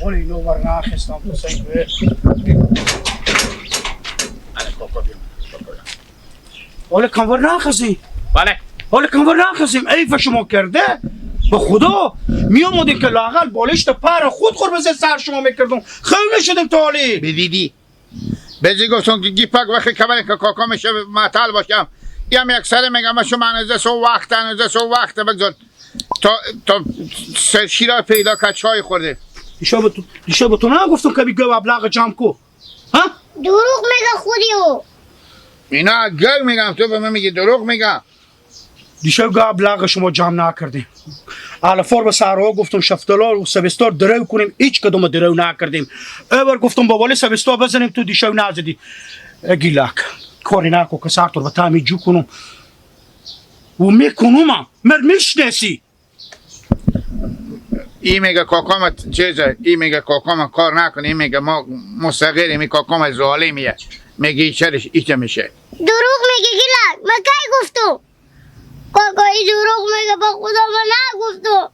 ولی اینو ور نخستم تو سنگ. ولی کم ور نخستیم. بله حالا که ور نخستیم ایف شما کرده به خدا میامدیم که لااقل بالشت پر خود خور بزه سر شما میکردم. خیلی نشدیم تا حالی بدیدی بزی گفتم که گیپک وقتی کبره که کاکا میشه معطل باشم یم یک سره میگم شما هنوزه سو وقت هنوزه سو وقت بگذار تا سرشیرا پیدا که چای خورده. دیشب به تو نگفتم که بیگه مبلغ جمع کو؟ ها؟ دروغ میگه خودی او اینا گل میگم تو به من میگی دروغ میگم. دیشب مبلغ شما جمع نکردیم. الفار به سرها گفتم شفتالار و سبستار درو کنیم، هیچ کدوم درو نکردیم. اور گفتم با والی سبستار بزنیم تو دیشب نزدی. گیلک کاری نکن که سر تو به تعمی جو کنم و میکنم مر میشناسی. ای میگه کاکام چیزه، ای میگه کاکام کار نکنه، ای میگه ما مستقریم، ای کاکام ظالمیه، میگه چرش ایچه میشه. دروغ میگه گیلک، من کی گفتم؟ کاکایی دروغ میگه با خدا من نگفتم.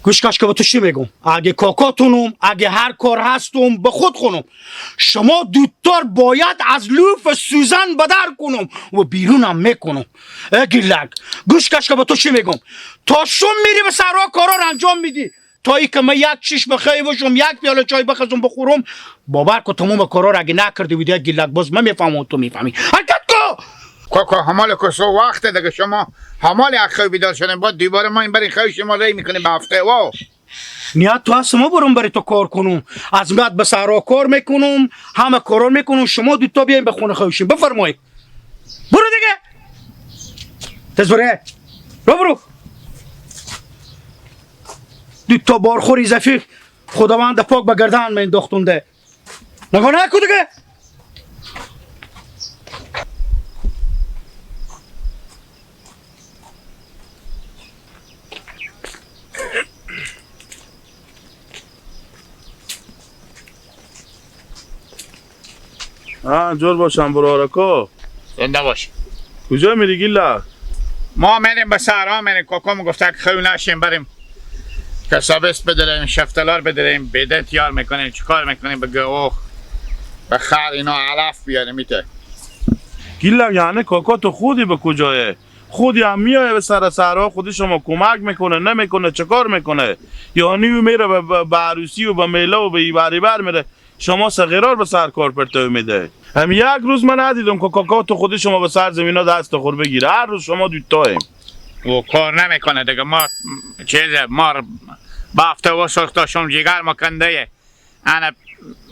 گوش کش که با تو چی میگم؟ اگه کاکاتونم، اگه هر کار هستم به خود خونم، شما دوتار باید از لوف سوزن بدر کنم و بیرونم میکنم. گیلک گوش کش که با تو چی میگم؟ تا شم میری به سرها کارا رو انجام میدی تا ای که من یک چیش بخی باشم، یک پیاله چای بخزم بخورم، باور کن تمام کارا رو اگه نکردی بودی گیلک باز من میفهمم و تو میفهمی. حرکت کو کاکا همال کسو وقت دیگه شما همال اخو بیدار شدن بعد دوباره ما این برای خواهش شما ری میکنیم به هفته واو. نیت تو هست ما برم برای تو کار کنم، از بعد به سرا کار میکنم، همه کارا میکنم، شما دو تا بیاین به خونه خواهشیم. بفرمایید برو دیگه تزوره رو برو. دو تا بارخوری زفیر خداوند پاک به گردن من انداختونده. نگاه نکن دیگه. جور باشم برارکا. زنده باش. کجا میری گیلا؟ ما میریم به صحرا میریم. کاکام گفته که خیلی نشیم بریم کسابست بداریم، شفتالار بداریم، بیده تیار میکنیم، چیکار میکنیم به گوخ به خر اینا علف بیاریم میته. گیلا یعنی کاکا تو خودی به کجایه؟ خودی هم میایه به سر صحرا، خودی شما کمک میکنه نمیکنه چیکار میکنه؟ یعنی میره به عروسی و به میله و به ایبری بر میره، شما صغیرار به سر کار پرتو میده. هم یک روز من ندیدم که کاکا تو خودی شما به سر زمینا دست خور بگیره، هر روز شما دوتاییم. و کار نمیکنه دیگه. ما چیز ما بافته و سرخ جگر ما کنده انا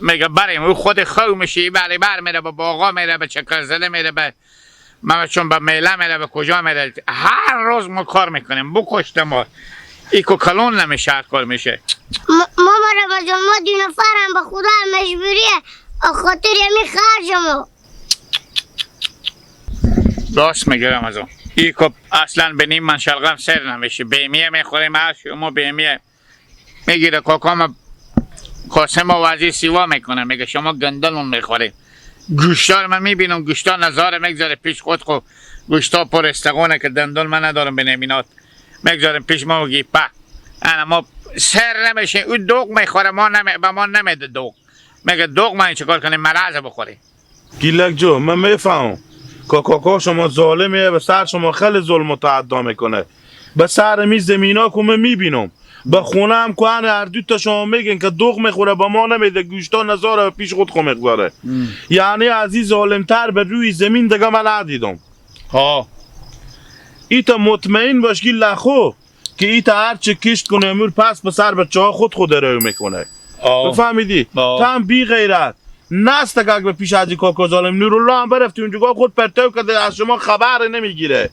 میگه بریم او خود خو میشه بری بر میره به باغا میره به چکرزده میره به ما چون به میله میره به کجا میره. هر روز ما کار میکنیم بکشته ما ایکو کلون نمیشه هر کار میشه. ما رمضان ما دو نفرم به خدا مجبوریه خاطر یمی خرج ما. راست میگه رمضان. ایکو اصلا به نیم من شلغم سر نمیشه، بیمیه میخوریم هر شما بیمیه میگیره. کاکام قاسم وزیر سیوا میکنه میگه شما گندلون میخوریم. گوشتار من میبینم گوشتار نظاره میگذاره پیش خود، خب گوشتا پر استقونه که دندون من ندارم به نمینات میگذارم پیش ما و گیپه انا ما سر نمیشه. او دوغ میخوره ما به ما نمیده دوغ، میگه دوغ من چیکار کنیم مرض بخوریم. گیلک جو من میفهمم کاکا شما ظالمیه، به سر شما خیلی ظلم و تعدا میکنه. به سر می زمینا که من میبینم به خونه هم که هر دو تا شما میگن که دوغ میخوره به ما نمیده، گوشتا نظاره پیش خود خو میگذاره. یعنی از این ظالمتر به روی زمین دیگه من ندیدم. ها ایتا مطمئن باش که لخو که ایتا هر چه کشت کنه امور پس به سر بچه ها خود خود رو میکنه. بفهمیدی؟ تا هم بی غیرت نست که به پیش از کاکا ظالم نورالله هم برفتی اونجا خود پرتو کرده از شما خبر نمیگیره.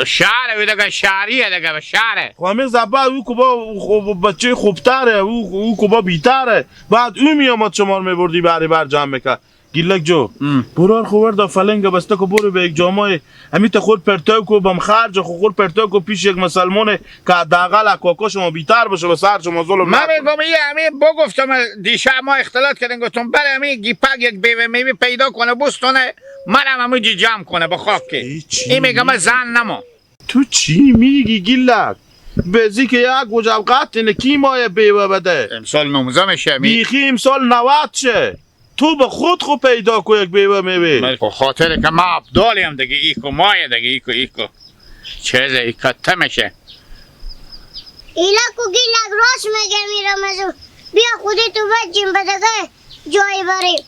شهره دیگه، شهریه دیگه، به شهره. خب همین زبا او که با بچه خوبتره، او که با بیتره، بعد او میامد شما رو میبردی بری بر جمع میکرد. گیلک جو برار خورد دا فلنگ بسته که برو به یک جامعه همین تا خود پرتو کو بم خرج خود پرتو کو پیش یک مسلمانه که حداقل کاکا شما بیتر باشه به سر شما ظلم. من میگم یه همین بگفتم دیشب ما اختلاط کردیم گفتم برای همین گیپک یک بیوه میوه پیدا کنه بستونه منم همونجی جمع کنه به خاک که این میگم من زن نما. تو چی میگی گیلک؟ بزی که یک وجب قطع کی مایه بیوه بده؟ امسال 19 میشه. بیخی امسال 90 شه. تو به خود خو پیدا کو یک بیوه میوه. به خاطر که ما ابدالیم دیگه، ایکو مایه دیگه، ایکو ایکو چیزه ای کته میشه. ایلا کو گیلک راست میگه میرم از بیا خودی تو بچیم به دیگه جایی بریم،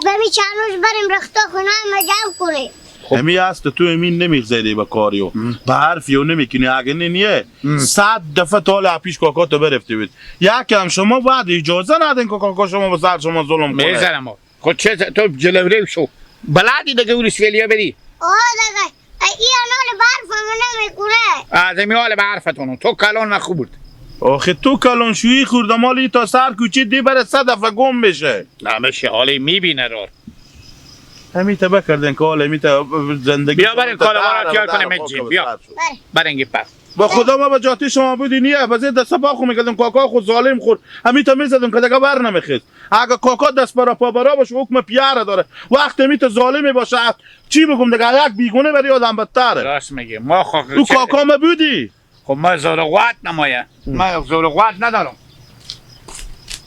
بمی چند روز بریم رختا خونه ما جمع کنیم. همی هست تو امین نمیگذری به کاریو به حرفیو نمیکنی. اگه نیه 100 دفعه تا پیش کاکا تو برفتی بود. یکم شما باید اجازه ندین که کاکا شما به سر شما ظلم کنه. میزنم خود چه تو جلوری شو بلدی دیگه اون بری. آه دیگه ای انال برفمو نمیکنه. از امی حال برفتونو تو کلان نخورد. آخه تو کلان شویی خورده مالی تا سر کوچه دی بره 100 دفعه گم میشه. نمیشه حالی میبینه رو. همین تبه کردن که حالا همی زندگی بیا برین کالا را تیار کنیم مجیم. بیا برین پس با خدا ما با جاتی شما بودی نیه بزید دست پا خو میکردم کاکا خود ظالم خورد. همین تا میزدم که دیگه بر نمیخیز. اگه کاکا دست برا پا برا باشه حکم پیاره داره. وقتی می تا ظالمی باشه چی بگم دیگه، یک بیگونه بری آدم بدتره. راست میگه. ما خو تو کاکا ما بودی. خب ما زور قوت نمایه، ما زور قوت ندارم.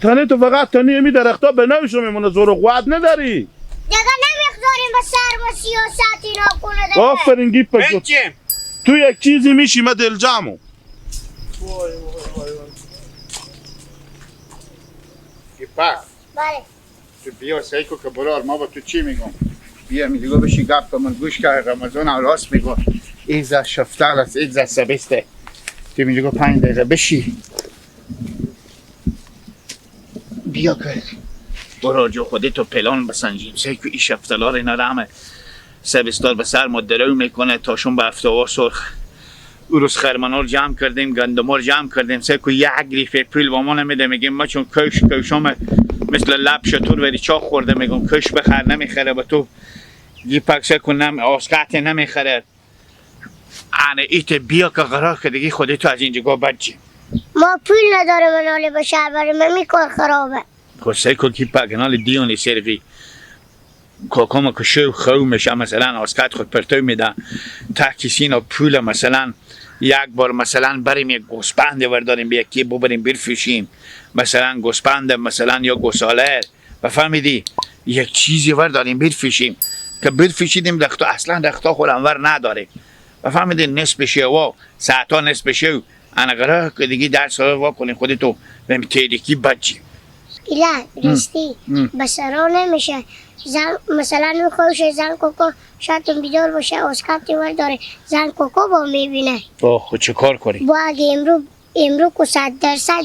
تنه تو فقط تنه می درختا به نوشو میمونه، زور قوت نداری. دیگه نمیخذاریم به سر ما سیاست اینا کنه دیگه. آفرین گیپ تو یک چیزی میشی ما دل جمعو. وای وای وای گیپک. بله تو بیا سعی کو که برار ما با تو چی میگم. بیا میگه بشی گپ من گوش که رمضان هم راست میگه. ایک زا شفتال است، ایک زا سبسته. تو میگه 5 دقیقه بشی بیا که برار جو خودت تو پلان بسنجیم. سعی کو این شفتالار اینا رو همه سبستار به سر ما درو میکنه تا شون به افتاوا سرخ. او روز خرمنا رو جمع کردیم، گندما رو جمع کردیم. سعی کو یک ریفه پول با ما نمیده. میگیم ما چون کش کشام مثل لب شطور وری چاق خورده، میگم کش بخر نمیخره با تو گیپک. سعی کو نم آسقط نمیخره. انه ایت بیا که قرار که دیگه خودت تو از اینجا بچی. ما پول ندارم ناله به شهر بریم، می کار خرابه. خب سعی کو گیپک ناله دیونی سرقی کاکا که شو خو میشه مثلا آسکت خود پرتو میده تا کسی پول مثلا یک بار مثلا بریم یک گوسپند ورداریم به یکی ببریم برفروشیم مثلا گوسپند مثلا یا گوساله بفهمیدی یک چیزی ورداریم برفروشیم که برفروشیدیم رختا اصلا رختا خود انور نداره بفهمیدی نصف شه و ساعتا نصف شه انا قرار که دیگه درس رو وا کنیم خودتو به تیریکی بچی. ایلا راستی بسرا نمیشه زن مثلا خوش زن کوکو شاتون بیدار باشه اسکاتی ور داره زن کوکو با میبینه. با چه کار کنی؟ با اگه امرو کو 100%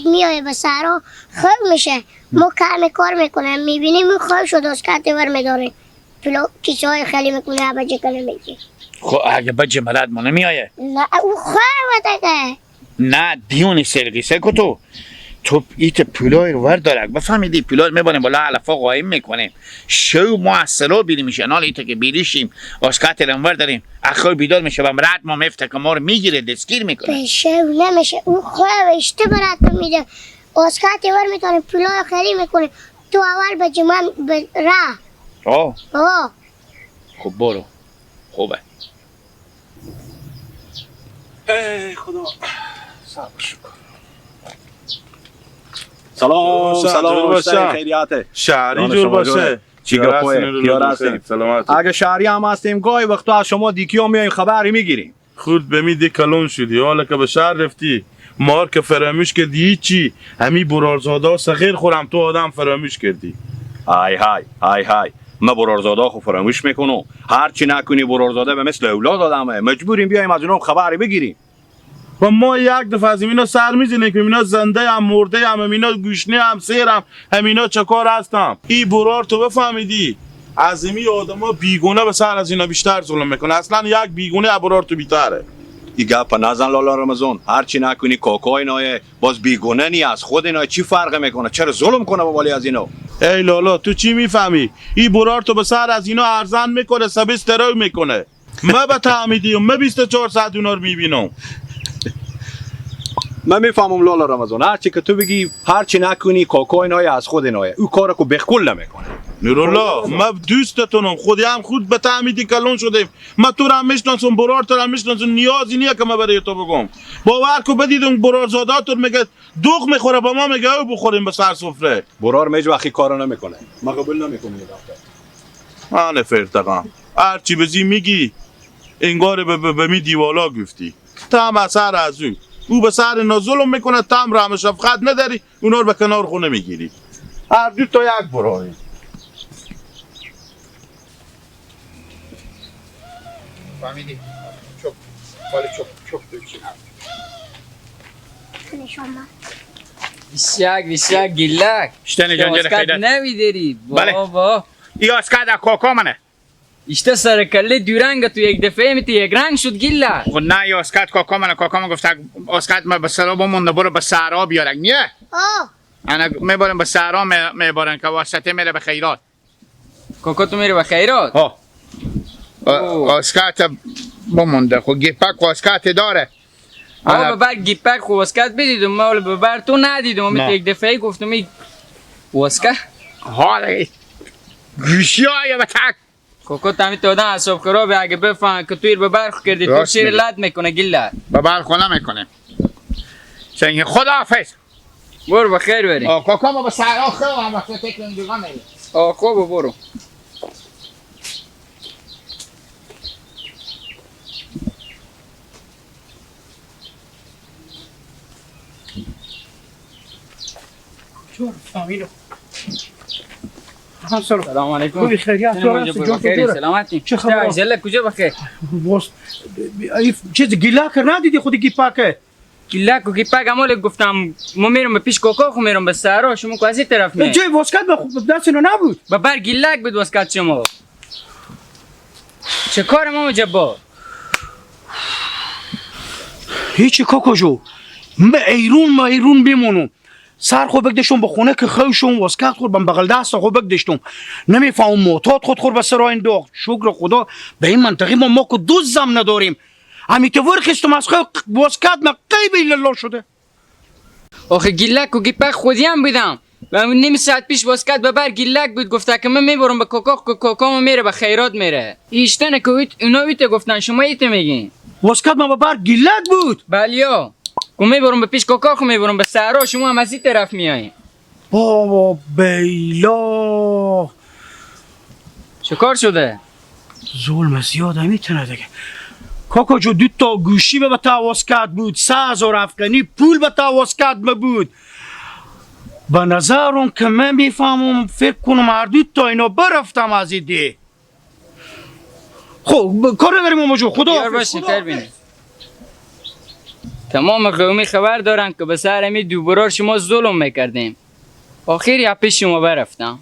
میایه به سرا خوب میشه. ما کم کار میکنم میبینیم خوب شد اسکاتی ور میداره پلو کیسه های خیلی میکنه بچه کنه میگی. خب اگه بچه ملد ما نمیایه؟ نه او خوبه دیگه. نه دیونی سرقی سکو تو ایت پولای رو وردارک بفهمیدی پولای میبریم بالا علفا قایم میکنیم شو ما از سرا بیری میشه نال ایت که بیریشیم اسکات رو ورداریم اخر بیدار میشه و مرد ما میفته که ما رو میگیره دستگیر میکنه. شو نمیشه او خوب اشته برات میده اسکات ور میتونه پولای خیلی میکنه تو اول به جمع به راه. آه آه خب برو خوبه. ای خدا صبر شکر. سلام سلام باشه خیریاته شهری جور باشه. چی گپوه کیار هستیم؟ سلامت. اگه شهری هم هستیم گاهی وقتا از شما دیکی ها میایم خبری میگیریم. خود به می دی کلون شدی حالا که به شهر رفتی مار که فراموش کردی هیچی همی برارزاده صغیر خورم تو آدم فراموش کردی. های های های های ما برارزاده خو فراموش میکنم. هر چی نکنی برارزاده به مثل اولاد آدمه مجبوریم بیایم از اونم خبری بگیریم. و ما یک دفعه از اینا سر میزنیم که اینا زنده هم مرده هم اینا گوشنه هم سیرم هم اینا چه کار هستم. ای برار تو بفهمیدی از این آدما بیگونه به سر از اینا بیشتر ظلم میکنه. اصلا یک بیگونه برار تو بیتره. ای گپ نزن لالا رمضان هر چی نکنی کاکا اینای باز بیگونه نی از خود اینا چی فرق میکنه چرا ظلم کنه با بالی از اینا. ای لالا تو چی میفهمی؟ ای برار تو به سر از اینا ارزن میکنه سبز ترو میکنه. ما به تعمیدیم ما 24 ساعت اونا رو میبینم. من میفهمم لالا رمضان هر چی که تو بگی هر چی نکنی کاکا اینای از خود اینای او کارو که بخکل نمیکنه. نورالله ما دوستتونم، خودی هم خود به تعمیدی کلون شدیم. ما تو را میشناسم، برار تو را میشناسم، نیازی نیه که ما برای تو بگم. باور کو بدیدم برارزاداتون میگه دوغ میخوره با ما، میگه او بخوریم به سر سفره. برار میج وقتی کارو نمیکنه، ما قبول نمیکنم. من فرتقم هرچی بزی میگی انگار به می دیوالا گفتی. تا هم سر از او به سر اینا ظلم میکنه، تا هم رحم شفقت نداری، اونا رو به کنار خونه میگیری. هر دو تا یک براری. فهمیدی؟ چوب بالا چوب چوب دوچی. بیشک بیشک گیلک. شتن جان جره خیدت. نمیداری. بله. بابا. ای اسکاد کوکو منه. ایشته سر کله دورنگ تو یک دفعه میتی یک رنگ شد گیلک. خب نه ای اسکاد کوکو منه. کوکو من گفت اسکاد ما به سرا بمونده برو به سرا بیارک. نه. انا میبرم به سرا میبرن که واسطه میره به خیرات. کوکو تو میره به خیرات؟ ها. اسکات بمونده خب گیپک اسکات داره. آقا ببر گیپک خو اسکات بدیدم، ما ببر تو ندیدم. من یک دفعه گفتم ای اسکات حالا گوشی های بتک. کوکو تامی تو آدم اعصاب خرابه، اگه بفهم که توی ببر خو کردی تو شیر لد میکنه گیله. ببر خو نمیکنه. سنگ خداحافظ. برو بخیر بری. کوکو ما به سرا خو هم وقت تکون دیگه میری. خوب برو. فامیلو. سلام علیکم. خوبی خیریت جور سلامتی. چه خبر؟ عجله کجا بخیر؟ چیز گیلاک ندیدی خودی گیپاکه؟ گیلاک و گیپاک امال گفتم ما میرم به پیش کوکو، خو میرم به سارا، شما کو از این طرف می. جای واسکت به دست اینو نبود. ببر گیلاک بود واسکت شما. چه کار ما جبا؟ هیچی کوکو جو. ما ایرون بیمونم. سر خو بگدشم به خونه که خوشم واسکت خور بم بغل دست خو بگدشتم. نمیفهم معتاد خود خور به سرای انداخت. شکر خدا به این منطقه ما که دوزم نداریم. همین که ورخستم از خو واسکت ما قیب الله شده. آخه گیلک و گیپک خودی هم بودم. و نیم ساعت پیش واسکت ببر گیلک بود، گفته که من میبرم به کوکو، کوکو میره به خیرات میره. ایشتن که اونا ایت گفتن شما ایت میگین. واسکت ما ببر گیلک بود. بلیا. کو میبرم به پیش کوکو، خو میبرم به سهرا، شما هم از این طرف میایین. بابا بیلا چه کار شده؟ ظلم زیاد میتونه دیگه. کاکا جو دو تا گوشی به واسکت بود، 3000 افغانی پول به واسکت بود. به نظرم که من میفهمم فکر کنم هر دو تا اینا برفتم از این دی. خب کار نداریم ماما جو، خدا یار باشین خیر بینید. تمام قومی خبر دارن که به سر می دو برار شما ظلم میکردیم. آخر یا پیش شما برفتم.